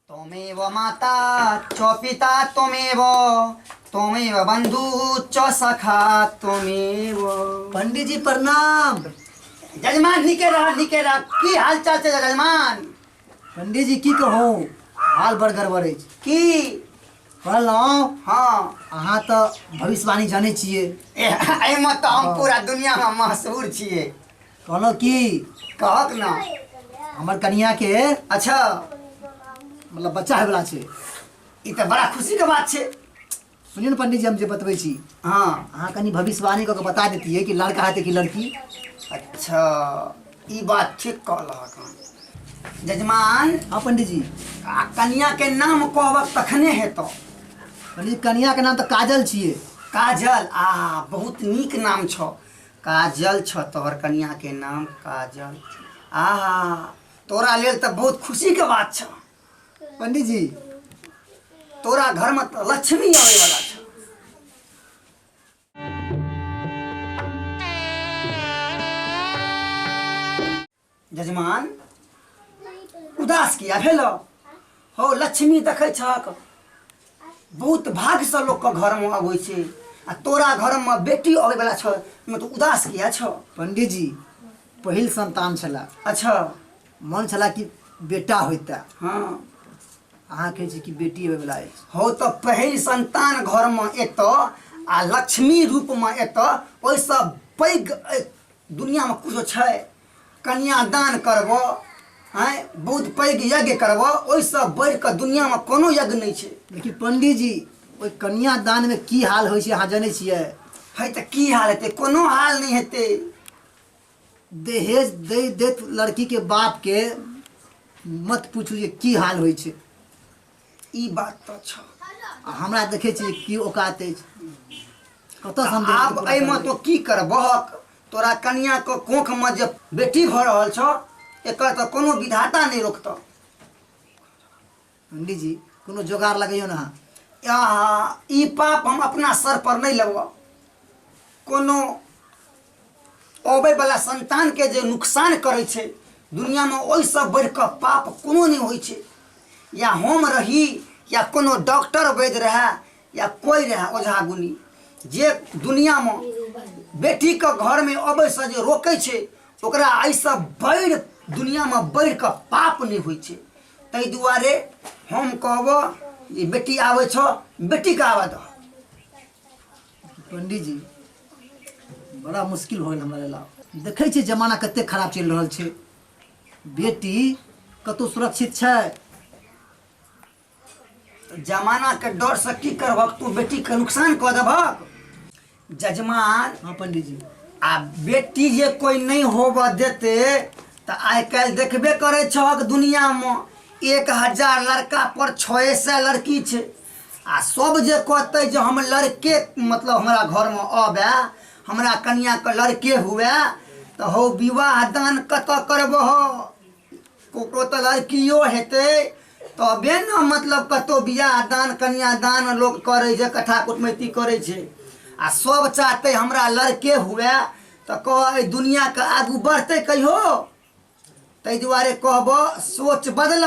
त्वमेव माता च पिता त्वमेव त्वमेव बन्धु च सखा त्वमेव। पंडित जी प्रणाम। जजमान नीके रह, नीके रह। की हाल चाल छै जजमान? पंडित जी की कहू, हाल बड़ गड़बड़ अछि। की कहलहुँ? हाँ। अहाँ तऽ भविष्यवाणी जानै छियै। एहिमे तऽ हम पूरा दुनियामे मशहूर छियै। कहलहुँ की? कहक ना। हमर कनियाके अच्छा मतलब बच्चा होयवला छै। ई तऽ बड़ा खुशीके बात छै। सुनियौ ने पंडित जी, हम जे बतबै छी। हाँ। अहाँ कनि भविष्यवाणी कऽ के बता देतियै कि लड़का हेतै कि लड़की। अच्छा, ई बात ठीक कहलहक हन जजमान। हाँ पंडित जी। आ कनिया के नाम कहबक तखने हेतौ। पंडित जी, कनिया के नाम तऽ काजल छियै। काजल, आ बहुत नीक नाम छौ, काजल छौ तोहर कनिया के नाम काजल। आहा, तोरा लेल तऽ बहुत खुशी के बात छौ। पंडित जी, तोरा घर में तऽ लक्ष्मी आबै वाला छौ। जजमान उदास किया भेल हो? लक्ष्मी देखै छक बहुत भाग्यसँ लोकके घरमे अबै छै, आ तोरा घरमे बेटी अबै वाला छौ, ओहिमे तू उदास किया छौ? पंडित जी, पहिल संतान छला। अच्छा। मन छला कि बेटा होइता। हाँ। अहाँ कहै छी कि बेटी अबै वाला अछि। हो तऽ पहिल संतान घरमे एतऽ आ लक्ष्मी रूपमे एतऽ, ओहिसँ पैघ दुनियामे कुछो छै? कन्यादान करबऽ, आँय, बहुत पैघ यज्ञ करबऽ, ओहिसँ बढ़ि कऽ दुनियामे कोनो यज्ञ नहि छै। लेकिन पंडित जी, ओहि कन्यादानमे की हाल होइ छै अहाँ जनै छियै? है तऽ की हाल हेतै? कोनो हाल नहि हेतै। दहेज दै देत लड़कीके बापके, मत पूछू जे की हाल होइ छै। ई बात तऽ छौ। आ हमरा देखै छियै की औकात अछि, कतऽसँ हम आब एहिमे तो की करबहक? तोरा कनियाके कोखमे जे बेटी भऽ रहल छौ, एकर तऽ कोनो विधाता नहि रोकतौ। पंडित जी, कोनो जोगाड़ लगैयौ ने अहाँ। आहा, ई पाप हम अपना सर पर नहि लेबऽ। कोनो अबै वला संतानके जे नुकसान करै छै, दुनियामे ओहिसँ बढ़ि कऽ पाप कोनो नहि होइ छै। या हम रही या कोनो डॉक्टर वैद्य रहए या कोइ रहए ओझा गुनी, जे दुनियामे बेटीके घरमे अबैसँ जे रोकै छै, ओकरा एहिसँ बढ़ि दुनियामे बढ़ि कऽ पाप नहि होइ छै। ताहि दुआरे हम कहबऽ जे बेटी आबै छौ, बेटीके आबऽ दह। पंडित जी, बड़ा मुश्किल हो गेल हमरा लेल। देखै छियै जमाना कते खराब चलि रहल छै, बेटी कतहु सुरक्षित छै? जमानाके डरसँ की करबक तू? बेटीके नुकसान कऽ देबहक जजमान? हाँ पंडित जी। आ बेटी जे कोइ नहि होबऽ देतै तऽ आइ काल्हि देखबे करै छहक, दुनियामे 1000 लड़का पर 600 लड़की छै। आ सब जे कहतै जे हम लड़के, मतलब हमरा घरमे अबै, हमरा कनियाके लड़के हुए, तऽ हौ विवाह दान कतऽ करबह? ककरो तऽ लड़कियो हेतै तबे ने मतलब कतहु बियाह दान कन्यादान लोक करै छै, कथा कुटमैती करै छै। आ सब चाहतै हमरा लड़के हुए, तऽ कह एहि दुनिआँके आगू बढ़तै कहियो? ताहि दुआरे कहबऽ, सोच बदल।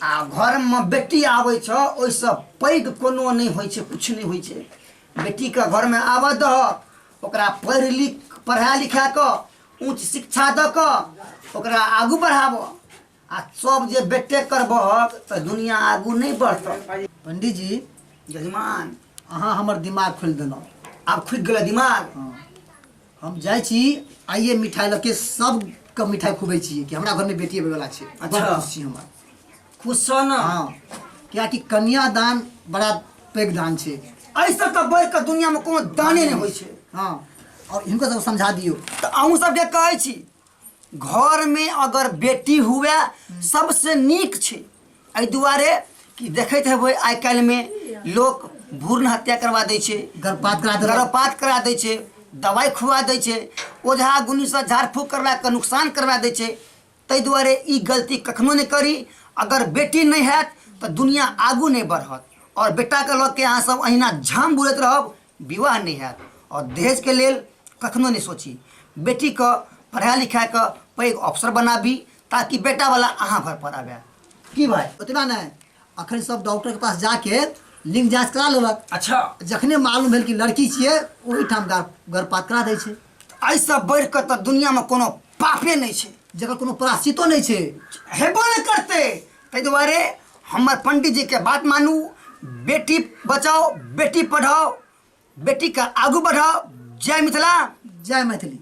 आ घरमे बेटी आबै छऽ, ओहिसँ पैघ कोनो नहि होइ छै, किछु नहि होइ छै। बेटीके घरमे आबऽ दहक, ओकरा पढ़ि लिख पढ़ा लिखा कऽ उच्च शिक्षा दऽ कऽ ओकरा आगू बढ़ाबऽ। आ सब जे बेटे करबहक तऽ दुनिया आगू नहि बढ़तऽ। पंडित जी। जजमान। अहाँ हमर दिमाग खोलि देलहुँ। आब खुलि गेल दिमाग? हाँ, हम जाइ छी आइए मिठाई लऽ के सबके मिठाई खुबै छियै कि हमरा घरमे बेटी अबै वला छै। अच्छा। बड़ खुश छी हमर। खुश छऽ ने? हाँ, कियाकि कन्यादान बड़ा पैघ दान छै। एहिसँ तऽ बढ़ि कऽ दुनियामे कोनो दाने नहि होइ छै। हाँ, और हिनको सबके समझा दियौ। तऽ अहूँ सबके कहै छी, घरमे अगर बेटी हुए सबसँ नीक छै। एहि दुआरे कि देखैत हेबै आइ काल्हिमे लोक भ्रूण हत्या करवा दै छै, गर्भपात करा देलक, गर्भपात करा दै छै, दवाइ खुआ दै छै, ओझा गुनीसँ झाड़ फूक करवा कऽ नुकसान करवा दै छै। ताहि दुआरे ई गलती कखनो नहि करी। अगर बेटी नहि हैत तऽ दुनिया आगू नहि बढ़त, आओर बेटाके लऽ के अहाँ सब अहिना झाम बुलैत रहब, विवाह नहि हैत। आओर दहेजके लेल कखनो नहि सोची। बेटीके पढ़ा लिखा कऽ पैघ अफसर बनाबी, ताकि बेटावला अहाँ घर पर आबय। की भाइ? ओतबा नहि। अखन सब डॉक्टर के पास जाके लिंग जांच करा लेलक। अच्छा। जखने मालूम भेल कि लड़की छियै, ओहिठाम गर्भपात करा दै छै। एहिसँ बढ़ि कऽ तऽ दुनियामे कोनो पापे नहि छै, जकर कोनो प्रायश्चितो नहि छै, हेबो नहि करतै। ताहि दुआरे हमर पंडीजीके बात मानू, बेटी बचाओ बेटी पढ़ाओ, बेटीके आगू बढ़ाओ। जय मिथिला, जय मैथिली।